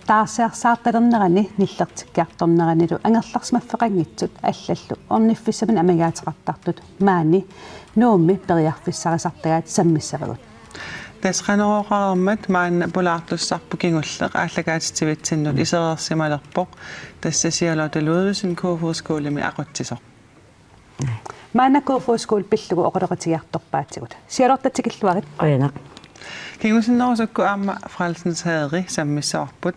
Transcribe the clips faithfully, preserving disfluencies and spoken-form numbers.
Taarsiarsaartalernerani nillertikkiartorneranilu angerlarsimaffeqanngitsut allallu orniffissaminnik amigaateqartartut maani Nuummi periarfissarisartagaat sammissavarput. Tassa qanoq oqarmat maanna pulaartussarput kingulleq aallakaatitsivitsinnut isereersimalerpoq, tassa Charlotte Ludvigsen Kofoeds Skolemi aqutsisoq. Maanna Kofoeds Skole pillugu oqaloqatigiartorpaatigut. Charlotte, tikilluarit. Qujanaq. Kingusinnerusukkut aamma Frelsens Hæri sammissavarput.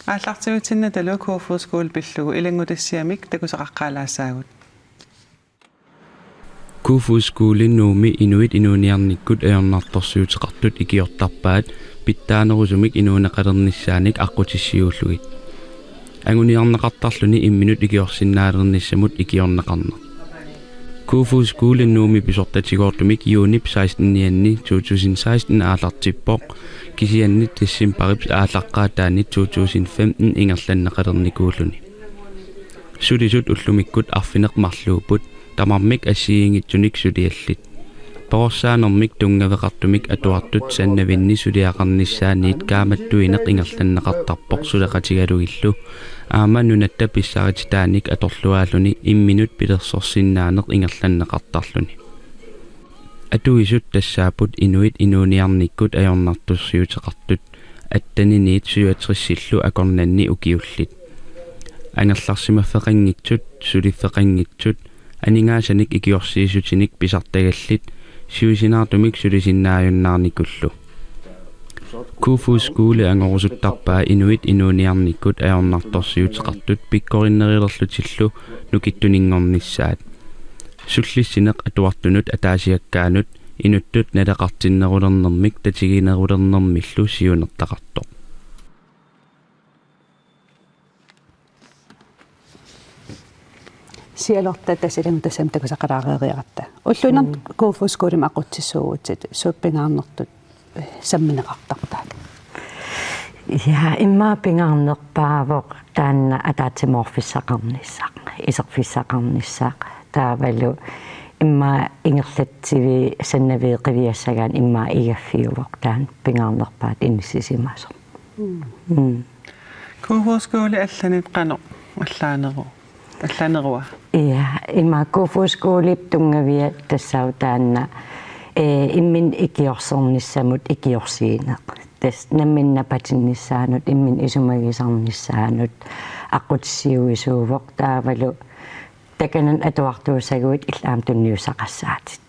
Aallartivitsinnatalu Kofoeds Skole pillugu ilanngutassiamik takusaqaqqaalaassaagut. Kofoeds Skole Nuummi inuit inuuniarnikkut ajornartorsiuteqartut ikiortarpaat pitsaanerusumik inuuneqalernissaanik aqqutissiuullugit. Anguniarneqartarluni imminut ikiorsinnaalernissamut ikiorneqarneq. Kofoeds Skole Nuummi pisortatigoortumik juunip sekstenianni to tusind seksten aallartippoq, kisianni decembarip aallaqqaataani to tusind femten ingerlanneqalernikuulluni. Sulisut ullumikkut arfineq-marluupput, tamarmik assigiinngitsunik suliallit. Perorsaanermik tunngaveqartumik atuartut sannavinni suliaqarnissaanniit kaammattuineq ingerlanneqartarpoq suleqatigalugillu, aamma nunatta pissarititaanik atorluaalluni imminut pilersorsinnaaneq ingerlanneqartarluni. Atuisut tassaapput inuit inuuniarnikkut ajornartorsiuteqartut atteniniit syvogtresillu akornanni ukiullit. Angerlarsimaffeqanngitsut, suliffeqanngitsut, aningaasanik ikiorsiissutinik pisartagallit, siusinaartumik sulisinnaajunnaarnikullu. Kofoeds Skole angorusuttarpaa inuit inuuniarnikkut ajornartorsiuteqartut pikkorinnerulerlutillu nukittuninngornissaat. Sullissineq atuartunut ataasiakkaanut inuttut naleqartinnerulernermik tatiginerulernermillu siunertaqartoq. Charlotte, tassa ilanngutassiamik takusaqalaareeriaratta. Ulluinnarni Mm. Kofoeds Skolemi aqutsisuuvutit, suut pingaarnertut, eh, sammineqartarpaat? Ja, immaqa pingaarnerpaavoq taanna ataatsimoorfissaqarnissaq, iserfissaqarnissaq. Taavalu immaqa ingerlatsiviit sannaviit qiviassagaanni immaqa igaffiuvoq, taanna pingaarnerpaat inissisimasoq. Mm. Mm. Kofoeds Skole allanit qanoq allaaneru-, allaanerua? Ja, immaqa Kofoeds Skolep tunngavia tassaavoq taanna, eh, imminut ikiorsernissamut ikiorsiineq. Tassa nammineq napatinnissaanut, imminut isumagisarnissaanut aqqutissiuisuuvoq, taavalu takanani atuartuussaguit illit aamma tunniussaqassaatit.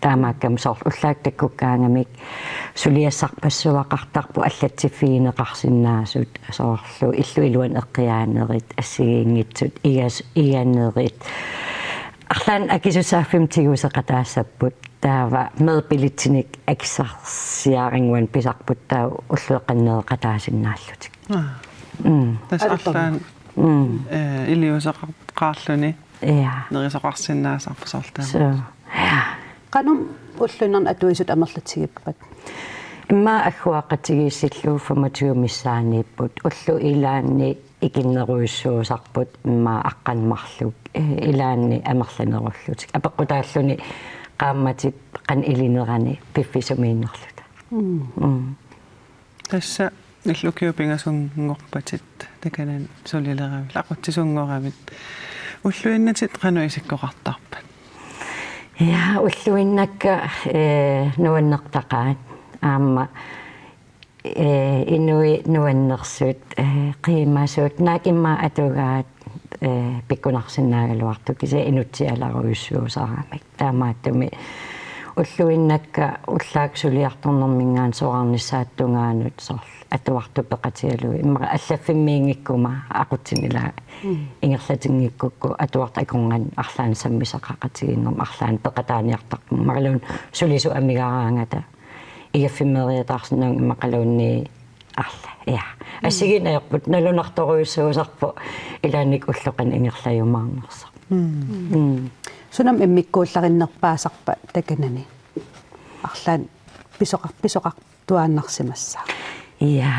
Taamaakkami soorlu ullaakkut takkukkaangamik suliassarpassuaqartarput allatsiffigineqarsinnaasut, soorlu illup iluani eqqiaanerit, assigiinngitsut, igas-, iganerit. Arlaannik akisussaaffimmik tiguseqataassapput, taava meerpilitsinik akissarsiarinnguanik pisarput, taava ullueqanneeqataasinnaallutik. Aa. Mm. Tassa Alutornaq. Arlaannik, Mm. eh, iliuuseqarluni Ja. nerisoqarsinnaasarpoq soorlu taama. So. Ja. Qanoq ulluinnarni atuisut amerlatigippat? Immaqa agguaqatigiissillu femogtyve missaanniipput. Ullut ilaanni ikinnerujussuusarput immaqa aqqaneq-marluk, eh, ilaanni amerlanerullutik. Apeqqutaalluni qaammatip qanoq ilinerani piffissaq sumiinnerluta. Mm. Mm. Tassa illit ukiut pingasunngorpatit takanani sulileravit, aqutsisunngoravit. Ulluinnatik qanoq isikkoqartarpat? Ja, ulluinnakka, eh, nuannertaqaat. Aamma, eh, inuit nuannersut, eh, qiimasut, naak immaqa atugaat, eh, pikkunarsinnaagaluartut, kisianni inutsialarujussuusaramik. Taamaattumik ulluinnakka ullaakkut suliartornerminngaanniit soraarnissaata tungaanut soorlu atuartut peqatigalugit. Immaqa allaffimmiinngikkuma aqutsineq ilaa Mm. ingerlatinngikkukku atuartut akornanni arlaannik sammisaqaqatigiinnermi arlaannik peqataaniartarput. Immaqaluunniit sulisut amigaaraangata igaffimmeeriataarsinnaanngilaq immaqaluunniit arla. Ja. Mm. Assigiinngitsorput nalunartorujussuusarpoq ilaannikkut ulloq qanoq ingerlajumaarnersoq. Mm. Mm. Sunami immikkuullarinnerpaasarpa takanani? Arlaannik pisoqar-, pisoqartuaannarsimassaaq. Ja,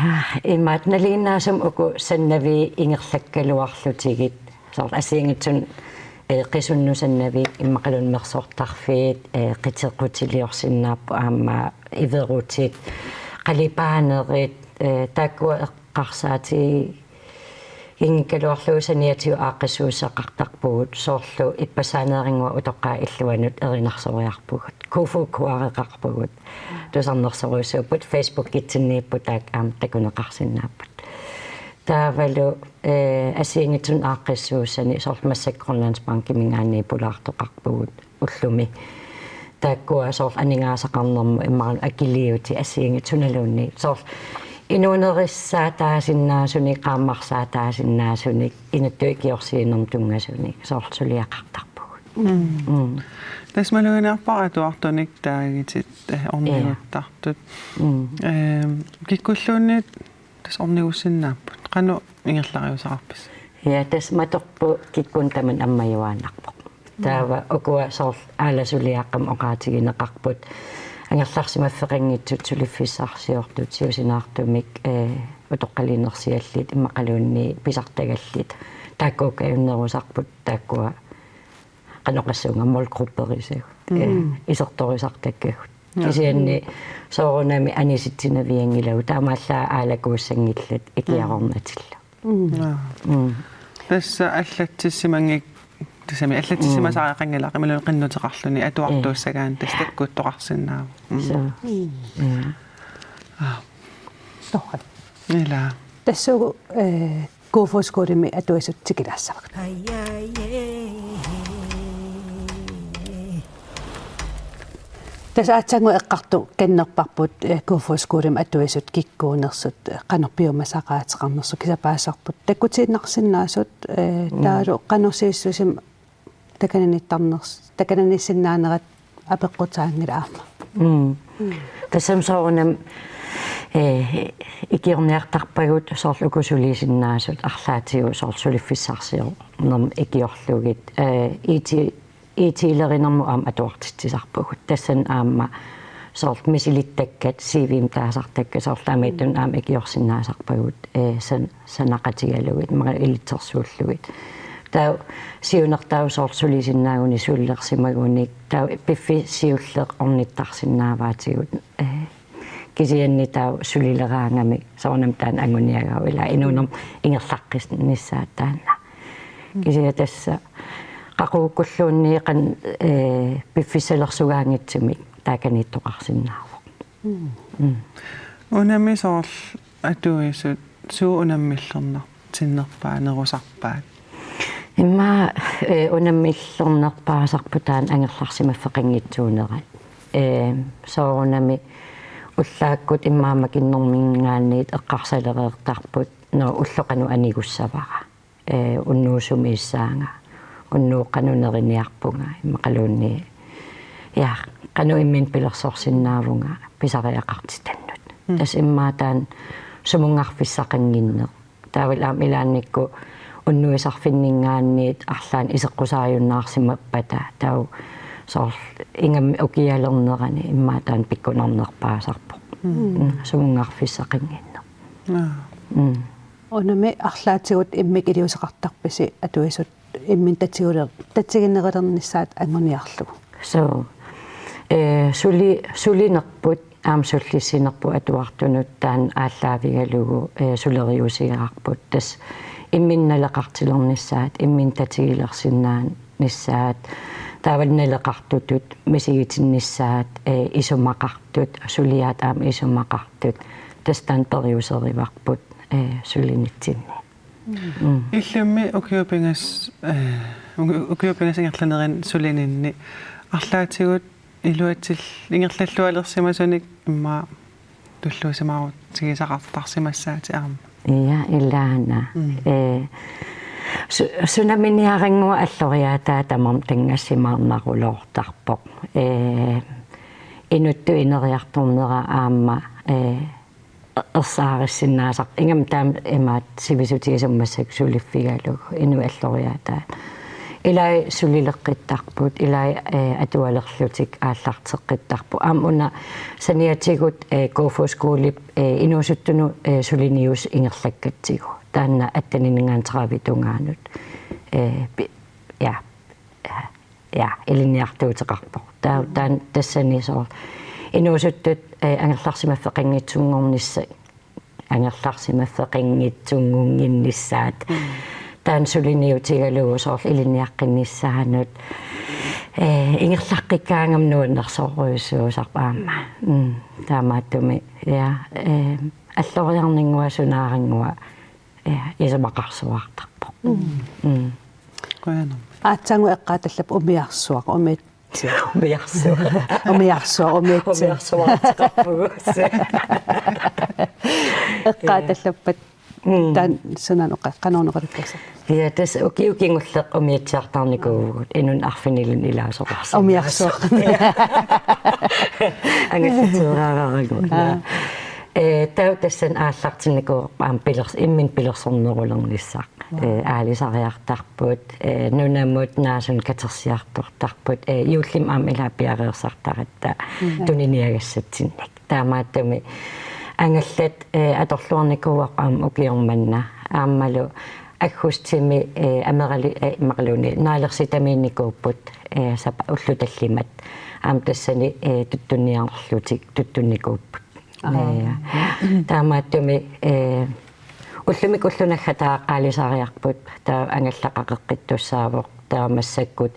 imaat nalinginnaasumik uku sannavii ingerlakkaluarlutigit. Soorlu assigiinngitsunik, eh, qisunnut sannaviit immaqaluunniit mersortarfiit, eh, qiteqqutiliorsinnaapput aamma iverutit, qalipaanerit, eh, taakkua eqqarsaatiginngikkaluarlugit saniatigut aaqqissuussaqartarpugut soorlu ippassaaneerinnguaq utoqqaat illuanut erinarsoriarpugut. Kofokuareqarpugut. Tusarnersorujussuupput, Facebookitsinniipput taakku aamma takuneqarsinnaapput. Taavalu, eh, assigiinngitsunik aaqqissuussani soorlu massakkut Grønlandsbankiminngaanniit pulaartoqarpugut ullumi. Taakkua soorlu aningaasaqarnermut imaluunniit akiliutit assigiinngitsut sunaluunniit. Soorlu inuunerissaataasinnaasunik, qaammarsaataasinnaasunik, inuttut ikiorsiinermut tunngasunik, soorlu suliaqartarpugut. Mm. Mm. Tassa maluginiarpara atuartunik taagitit, eh, orniguttartut. Mm. Ehm, kikkulluunniit tassa ornigussinnaapput. Qanoq ingerlariusaqarpisi? Ja, tassa matorput kikkunnut tamanut ammajuaannarpoq. Taava ukua soorlu aalasuliaqqamik oqaatigineqarput. Angerlarsimaffeqanngitsut suliffissarsiortut siusinaartumik, eh, utoqqalinersiallit immaqaluunniit pisartagallit. Taakkuukkajunnerusarput taakkua qanoq oqassuunga målgrupperisagut. Mm. Eh, isertorisartakkagut. Ja. Kisianni soorunami anisitsinavianngilagut. Taamaallaat aalakuussanngillat ikiaroornatillu. Mm. Ja. Mm. Tassa allatsissimanngik-, tassami allatsissimasariaqanngilaq imaluunniit qinnuteqarluni atuartuussagaanni tassa takkuttoqarsinnaavoq. Mm. Suu. Mm. Ja. Aa. Torrak. Ila. Tassuugu, eh, Kofoeds Skolemi atuisut tikilaassavagut. Tassa aatsaannguaq eqqartoq kannerparput, eh, Kofoeds Skolemi atuisut kikkuunersut, eh, qanoq piumasaqaateqarnersut kisapaasarput. Takkutiinnarsinnaasut, eh, mm, taavalu qanoq sivisutigisumik takananiittarners-, takananiissinnaanerat apeqqutaanngilaq aamma. Mm. Mm. Tassami soorunami, eh, ikiorniartarpagut soorlu uku sulisinnaasut arlaatigut soorlu suliffissarsiornermut ikiorlugit, eh, IT, IT-lerinermut aamma atuartitsisarpugut. Tassani aamma soorlu misilittakkat, C V-mik taasartakkat, soorlu taamaattunik aamma ikiorsinnaasarpagut, eh, san-, sanaqatigalugit, imaluunniit ilitsersuullugit. Taava siunertaavoq soorlu sulisinnaaguni sulilersimagunik, taava piffissaq siulleq ornittarsinnaavaatigut, eh, kisianni taava sulileraangamik soorunami taanna anguniagaq ila inuunermi ingerlaqqinnissaat taanna. Kisianni tassa qaqugukkulluunniit qan-, eh, piffissalersugaanngitsumik taakaniittoqarsinnaavoq. Mm. Mm. Unami soorlu atuisut suut unammillernertinnerpaanerusarpaat? Immaqa, eh, unammillernerpaasarput taanna angerlarsimaffeqanngitsuunera. Eh, soorunami ullaakkut immaqa makinnerminngaanniit eqqarsalereertarput, nå, ulloq qanoq anigussavara. Eh, unnuup sumiissaanga, unnuup qanoq neriniarpunga, immaqaluunniit, ja, qanoq imminut pilersorsinnaavunga pisariaqartitannut. Mm. Tassa immaqa taanna sumunngarfissaqannginneq. Taavalu aamma ilaannikkut unnuisarfinninngaanniit arlaannik iseqqusaajunnaarsimappata, taava soorlu ingammik ukialernerani immaqa taanna pikkunarnerpaasarpoq. Mm. Mm, sumunngarfissaqannginneq. Aa. Mm. Unami arlaatigut immikkut iliuuseqartarpisi atuisut imminut tatigiler-, tatiginerulernissaat anguniarlugu? Suu. Eh, suli-, sulinerput aamma sullissinerput atuartunut taanna aallaavigalugu, eh, suleriuusigaarput. Tassa imminut naleqartilernissaat, imminut tatigilersinnaanissaat, taavalu naleqartutut misigitinnissaat, eh, isumaqartut, suliaat aamma isumaqartut. Tassa taanna periuserivarput, eh, sulinitsinni. Mm. Illimmi ukiut pingasut, eh, uki-, ukiut pingasut ingerlanerini sulininni arlaatigut iluatsil-, ingerlallualersimasunik immaqa tulluusimaarutigisaqartarsimassaatit aamma. Ja, ilaana. Mm. Eh, su-, sunaminiarannguaq alloriaataa tamarmi tanngassimaarnaruloortarpoq. Eh, inuttut ineriartornera aamma, eh, ersaarissinnaasarpoq. Ingammik taama imaattoq sivisutigisumik massakkut suliffigalugu inuit alloriaataat. Ilai sulileqqittarput, ilai, eh, atualerlutik aallarteqqittarput. Aamma una saniatigut, eh, Kofoeds Skolep, eh, inuusuttunut, eh, suliniuseq ingerlakkatsigu. Taanna atteninngaanniit tredive tungaanut. Eh, pi-, ja, ja, ilinniartuuteqarpoq. Taa-, taan-, tassani soorlu inuusuttut, eh, angerlarsimaffeqanngitsunngornissaq, angerlarsimaffeqanngitsunngunnginnissaat. Mm. Taanna suliniutigalugu soorlu ilinniaqqinnissaanut, eh, ingerlaqqikkaangama nuannersorujussuusarpoq aamma. Mm. Taamaattumik, ja, eh, alloriarninngua sunaarannguaq, eh, isumaqarsuartarpoq. Mm. Mm. Qujanarmi. Aatsaannguaq eqqaatallappat umiarsuaq, umiat- Umiarsuaq. Umiarsuaq, umiatsi. Umiarsuarteqarpugut. Eqqaatallappat. Mm. Taanna sunaana oqa-, qanoq oqaluttuassat? Ja, tassa uki-, ukiut kingulliit umiatsiartarnikuuvugut. Inunnut arfinilinnik ilaasoqarsinnaasut. Umiarsuaq. Angallateeraaragut. Aa. Eh, taava tassani aallartinnikuuvoq aamma pilers-, imminut pilersornerulernissaq. Wow. Eh, aalisariartarput, eh, nunamut naasunut katersiartortarput, eh, juullimi aamma ilaa piareersartaratta, mm, tuniniagassatsinnik. Taamaattumik angallat, eh, atorluarnikuuarput aamma ukioq manna. Aammalu aggustimi, eh, amerali-, eh, imaluunniit naalersittamiinnikuupput, eh, sapa ullut tallimat. Aamma tassani, eh, tuttunniarlutik tuttunnikuupput. Aa. Eh, taamaattumik, eh, ullumikkut ulloq naggataaq aalisariarput, taava angallaqaqeqqittussaavoq, taava massakkut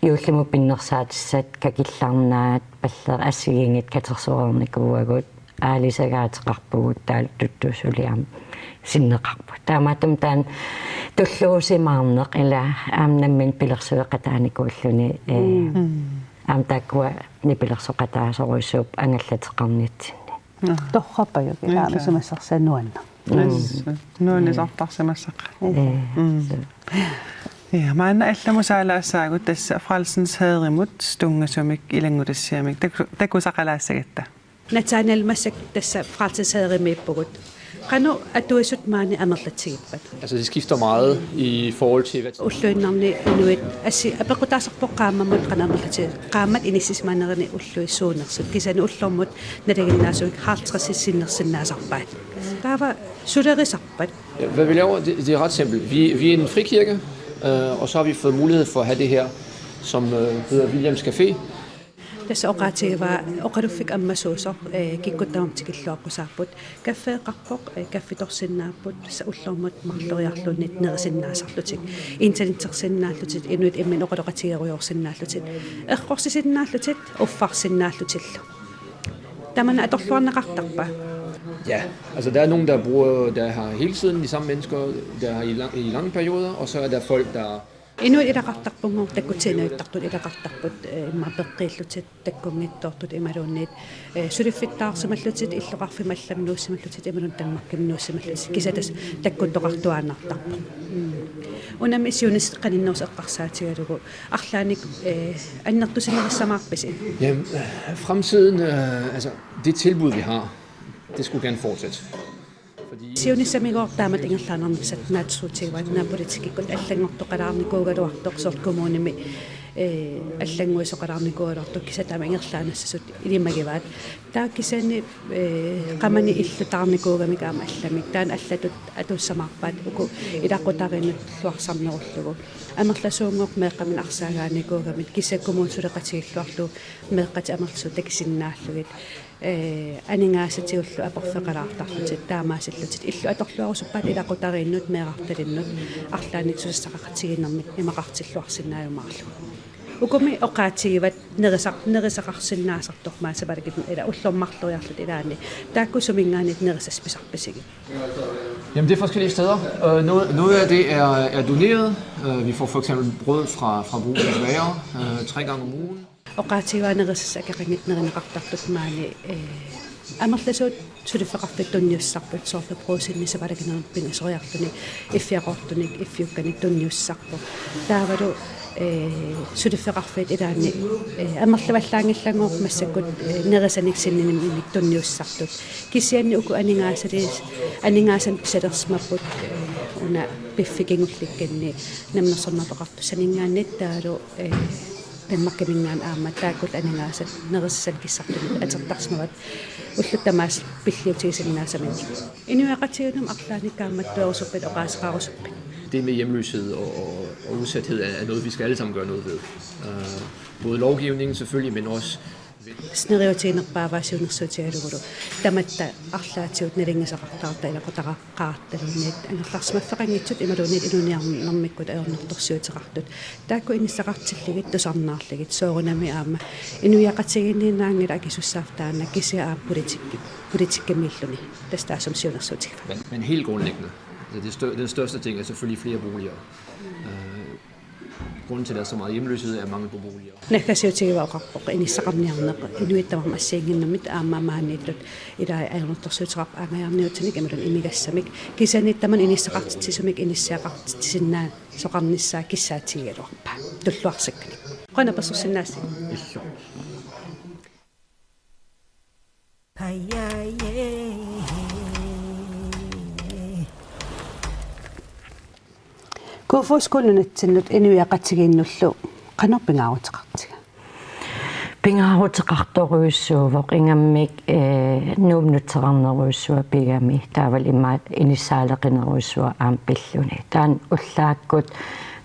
juullimut pinnersaatissat, kakillarnaat, pallaat assigiinngitsut katersuereernikuuagut, aalisagaateqarpugut, taava tuttuusuliam sinneqarput. Taamaattumik taanna tulluusimaarneq ilaa aamma nammineq pilersueqataanikuulluni, eh, mm, aamma taakkua nipilersoqataasorujussuupput angallateqarnitsinni. Torrappajuk, ilaa, ilaa, isumassarsiaq nuanneq. Mm. Yes. Nuannisartarsimassaqaaq. Yes. Mm. Ja, maanna allamut saalaassaagut tassa Frelsens Hærimut tunngasumik ilanngutassiamik. Taku-, takusaqalaassagatta. Nathaniel, massakkut tassa Frelsens Hærimiippugut. Qanoq atuisut maani amerlatigippat? Altså, det skifter meget i forhold til, hvad Ulluinnarni inuit assi apeqqutaasarpoq qaammamut qanoq amerlati-, qaammat inissisimanerani ulluisuunersut. Kisianni ullormut nalinginnaasumik halvtredsit sinnersinnaasarpaat. Taava sulerisarpat? Ja, hvad vi laver, det, det er ret simpelt. Vi, vi er en frikirke, øh, og så har vi fået mulighed for at have det her, som, øh, hedder Williams Café. Tassa oqaatigivaa oqaluffik ammasuusoq, eh, kikkut tamarmik tikilluaqqusaapput. Kaffeeqarpoq, eh, kaffitorsinnaapput, tassa ullormut marloriarluunniit nerisinnaasarlutik. Internettersinnaallutik, inuit imminnut oqaloqatigerujoorsinnaallutik. Errorsisinnaallutik, uffarsinnaallutillu. Tamanna atorluarneqartarpa? Ja, altså der er nogen, der bruger, der har hele tiden de samme mennesker, der har i lang-, i lange perioder, og så er der folk, der Inuit ilaqartarpunngooq takkutiinnartartut ilaqartarput, eh, immaqa peqqiillutik, takkunngitsoortut imaluunniit, eh, suliffittaarsimallutik, illoqarfimmi allamut nuussimallutik, imaluunniit Danmarkimut nuussimallutik, kisianni tassa takkuttoqartuaannartarpoq. Mm. Unami siunissaq qaninnerusoq eqqarsaatigalugu arlaannik, eh, annertusinerissamaarpisi? Jamen, øh, fremtiden, øh, altså, det tilbud, vi har, det skulle gerne fortsætte. Fordi siunissamigooq taamatut ingerlaannarnissat naatsorsuutigaat, naak politikkikkut allanngortoqalaarnikuugaluartoq, soorlu kommunimi, eh, allannguisoqalaarnikuugaluartoq, kisianni taama ingerlaannassasut ilimagivaat. Taava kisianni, eh, qamani illutaarnikuugamik aamma allamik. Taanna allatut atuussamaarpaat uku ilaqutariinnut tulluarsarnerullugu. Amerlasuunngooq meeqqaminnik arsaagaanikuugamik, kisianni kommuni suleqatigiilluarlugu meeqqatik amerlasuut takusinnaallugit. Eh, aningaasatigullu aporfeqalaartarlutik, taamaasillutik, illut atorluarusuppaat ilaqutariinnut, meerartalinnut, arlaannik susassaqaqatigiinnermik imaqartilluarsinnaajumaarlugu. Ukumi oqaatigivat nerisaq-, nerisaqarsinnaasartoq maani sapaatip-akunneri, ilaa, ullormut marloriarlutit ilaanni. Taakku suminngaanniit nerisassat pisarpisigit? Jamen, det er forskellige steder. Øh, noget, noget af det er, er doneret. Øh, vi får for eksempel brød fra, fra Brugsen Bager, øh, tre gange om ugen. Oqaatigivaa nerisassat akeqanngitsut nerineqartartut maani, eh, amerlasuut suliffeqarfiit tunniussisarput, soorlu Brugsenimi sapaatip-akunneri pingasoriarluni iffiaqartunik, iffiukkanik tunniussisarput. Taavalu, eh, suliffeqarfiit ilaanni, eh, amerlavallaanngillanngooq massakkut, eh, nerisanik sinninik tunniussisartut. Kisianni uku aningaasali-, aningaasanik pisalersimapput, eh, Una piffissap kingullerni namminersornerullutik oqartussaninngaanniit taavalu, eh, Danmarkiminngaanniit aamma taakku aningaasat nerisassanik kissartunut atortarsimavat ullut tamaasa pilliutigisinnaasaminnut. Inuiaqatigiinnut arlaannik kaammattuerusuppit oqaaseqarusuppit? Det med hjemløshed og, og, og udsathed er, er noget, vi skal alle sammen gøre noget ved. Øh, både lovgivningen selvfølgelig, men også Sineriutiginerpaavaa siunnersuutigalugulu tamatta arlaatigut nalunngisaqartarluta ilaqutaqartarluta. Taanna angerlarsimaffeqanngitsut imaluunniit inuuniarnermikkut ajornartorsiuteqartut. Taakku inissaqartillugit tusarnaarlugit soorunami aamma inuiaqatigiinniinnaanngilaq akisussaaffigaanni kisianni aamma politikki-, politikkimiilluni. Tassa taassuma siunnersuutigaara. Men, men helt grundlæggende, altså det stør-, den største ting er selvfølgelig flere boliger. Øh, grunden til, at der er så meget hjemløshed, er mangel på boliger. Naggasiutigivaat oqarpoq inissaqarniarneq inuit tamarmik assigiinngitsut aamma maaniittut ilai ajornartorsiuteqarput aanngajaarniutinik imaluunniit imigassamik. Kisianni tamanna inissaqartitsisumik inissiaqartitsisinnaasoqarnissaa kissaatigigaluarpaa. Tulluarsakkanik. Qanoq apersorsinnaasigit? Illu. Kofoeds Skole nunatsinnut inuiaqatigiinnullu qanoq pingaaruteqartiga? Pingaaruteqartorujussuuvoq ingammik, eh, Nuummut nutserarnerujussuaq pigami taavalu imaat inissaaleqinerujussuaq aamma pilluni. Taanna ullaakkut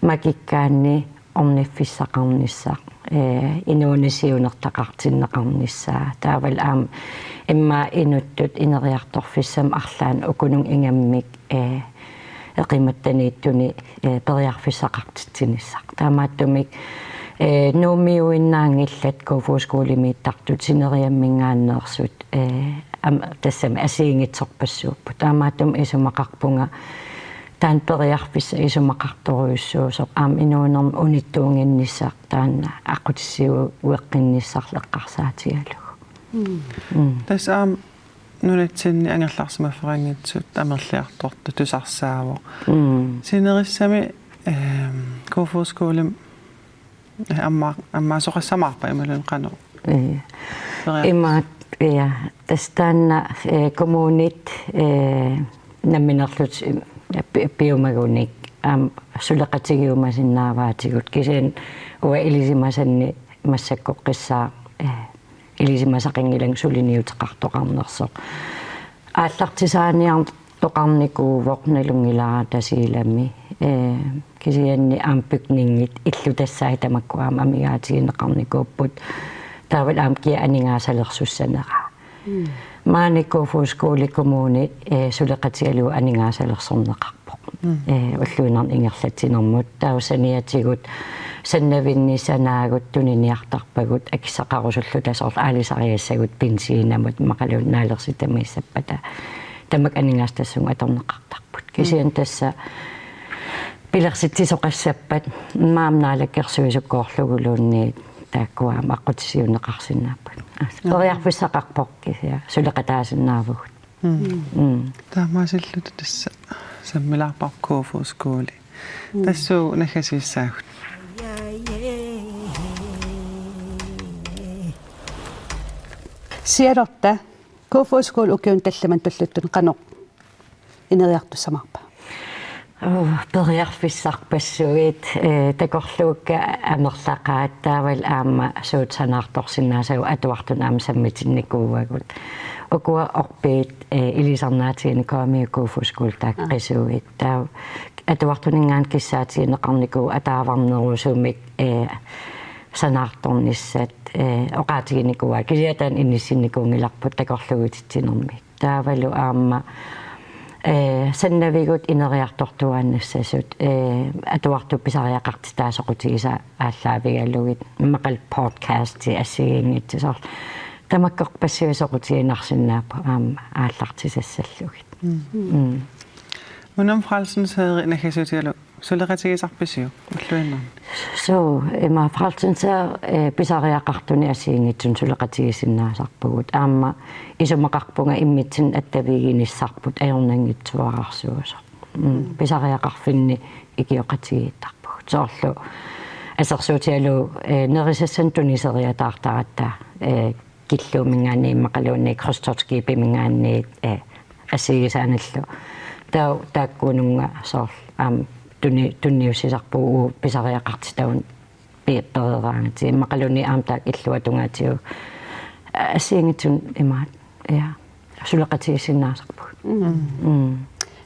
makikkaanni orniffissaqarnissaq, eh, inuuneq siunertaqartinneqarnissaa. Taavalu aamma immaqa inuttut ineriartorfissamik arlaannik ukununnga ingammik, eh, eqimattaniittuni, eh, periarfissaqartitsinissaq. Taamaattumik, eh, Nuummiuinnaanngillat Kofoeds Skolemiittartut sineriamminngaanneersut, eh, am-, tassami assigiinngitsorpassuupput. Taamaattumik isumaqarpunga taanna periarfissaq isumaqartorujussuusoq aamma inuunermi unittuunnginnissaq taanna aqqutissiueqqinnissarlu eqqarsaatigalugu. Mm. Mm. Tassa aamma nunatsinni angerlarsimaffeqanngitsut amerliartortut tusarsaavoq. Mm. Sinerissami, ehm, Kofoeds Skolemi Amma-, ammaasoqassamaarpa imaluunniit qanoq? Ee. Periarfissaq. Imaat, ja, tassa taanna, ee, kommunit, ee, nammineerlutik, ee, pi-, piumagunik, aamma suleqatigiumasinnaavaatigut, kisianni uanga ilisimasanni massakkorpiaq, ee, ilisimasaqanngilanga suliniuteqartoqarnersoq. Aallartisaaniartoqarnikuuvoq nalunngilara Tasiilami. Ee, kisianni aamma bygningit illutassaat tamakku aamma amigaatigineqarnikuupput. Taavalu aamma kia aningaasalersussanera. Mm. Maani Kofoeds Skole kommuni, ee, suleqatigalugu aningaasalersorneqarpoq. Mm. Ee, ulluinnarni ingerlatsinermut. Taava saniatigut sannavinni sanaagut tuniniartarpagut akissaqarusulluta soorlu aalisariassagut benzinimut immaqaluunniit naalersitamiissappata. Tamakku aningaasat tassunga atorneqartarput. Kisianni tassa pilersitsisoqassappat aamma naalakkersuisukkoorluguluunniit taakkua aamma aqqutissiuunneqarsinnaapput. Aa, periarfissaqarpoq kisianni suleqataasinnaavugut. Mm. Mm. Taamaasilluta tassa sammilaarparput Kofoeds Skole. Mm. Tassuuna naggasiissaagut. Sialuarta, Kofoeds Skole ukiuni tallimani tulliuttuni qanoq ineriartussamaarpa? Uu, periarfissarpassuit, ee, takorluukkat amerlaqaat taavalu aamma suut sanaartorsinnaasagut atuartunut aamma sammitinnikuuagut. Ukua orpiit, ee, ilisarnaatiginikuugamiuk Kofoeds Skole taakku qisuit. Taava atuartuninngaanniit kissaatigineqarnikuuvoq ataavarnerusumik, ee, sanaartornissat, ee, oqaatiginikuuaat. Kisianni taanna inissinnikuunngilarput takorluuititsinermik. Taavalu aamma, ee, sannavigut ineriartortuaannassasut, ee, atuartut pisariaqartitaat soqutigisaat aallaavigalugit, immaqalu podcasti assigiinngitsut soorlu. Tamakkorpassuit soqutiginarsinnaapput aamma aallartisassallugit. Mm. Mm. Unami Frelsens Hæri naggasiutigalugu suleqatigisarpisiuk ulluinnarni? Suu, ima Frelsens Hæri, ee, pisariaqartunik assigiinngitsunik suleqatigisinnaasarpugut. Aamma isumaqarpunga immitsinnut attavigiinissarput ajornanngitsuararsuusoq. Mm, mm. Pisariaqarfinni ikioqatigiittarpugut. Soorlu assersuutigalugu, ee, nerisassanik tuniseriataartaratta, ee, Killuuminngaanniit immaqaluunniit Krydstogtskibiminngaanniit, ee, assigisaanillu. Taa-, taakkuununnga soorlu aamma tuni-, tunniussisarpugut pisariaqartitagut pi-, pereeraangatsigu. Immaqaluunniit aamma taakku illuatungaatigut. Assigiinngitsunik imaattoq. Ja. Suleqatigiissinnaasarpugut. Mm. Mm.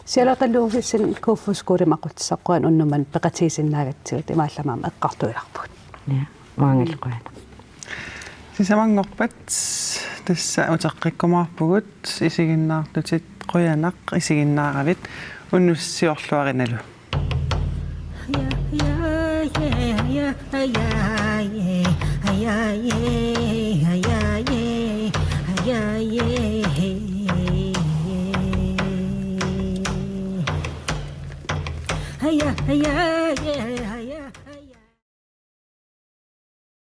Charlotte Olufsen, Kofoeds Skolemi aqutsisaqquani unnuk manna peqatigisinnaagatsigut, imaallaat aamma eqqartuilaarpugut. Ja, maanngilaq qujanaq. Sisamanngorpat tassa uteqqikkumaarpugut, isiginnaartutit qujanaq isiginnaaravit, unnussiorluarinalu.